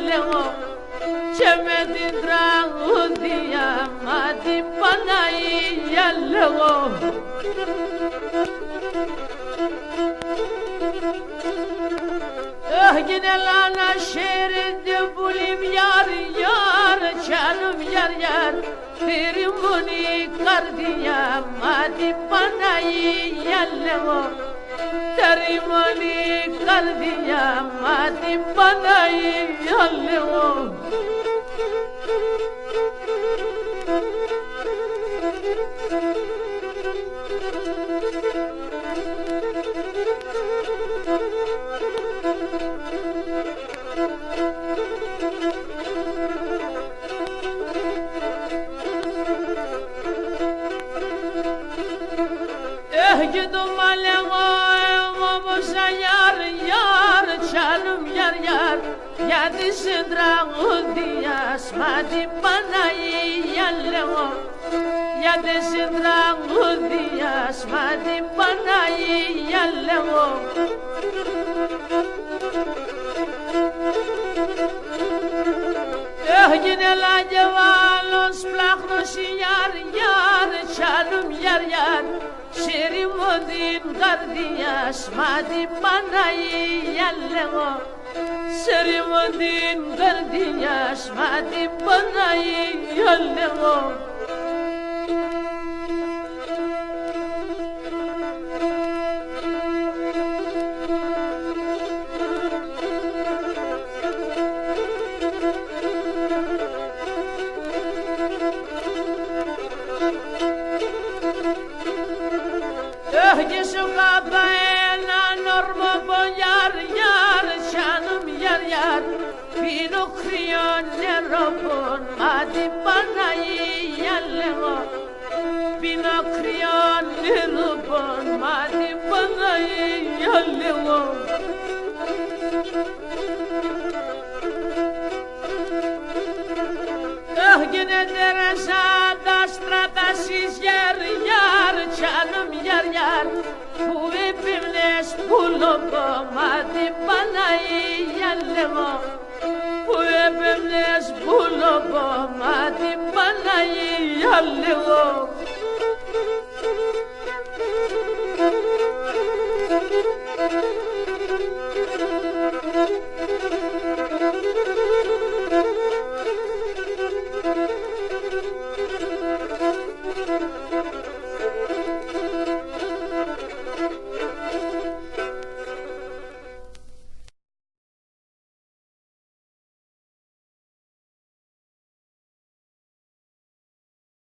Leo Çemedi dragudya madi Panayia Leo Eh yine lana şeridi bulim yar yar canım yar yar Terimuni kardiya madi Panayia Leo Terimuni kardiya madi Panayia Leo Eh gidum alegomuza yar yar canım yar yar Yadisin dragudiyas madi Panayia Leo Yadisin dragudiyas madi Panayia Leo Eh yine la cevalos plachnos yar yar canım yar yar Şerimodin gardiyas madi Panayia Leo Şerimodin gardiyas madi Panayia Leo Eh Jesuka baena normo yar yar canım yar yar Pino kriyon neropon madi Panayia Leo Pino kriyon neropon madi Panayia Leo Eh yine deresa stratasis yar yar canım yar yar Bu hepimles bulup madi Panayia Leo Bu hepimles bulup madi Panayia Leo.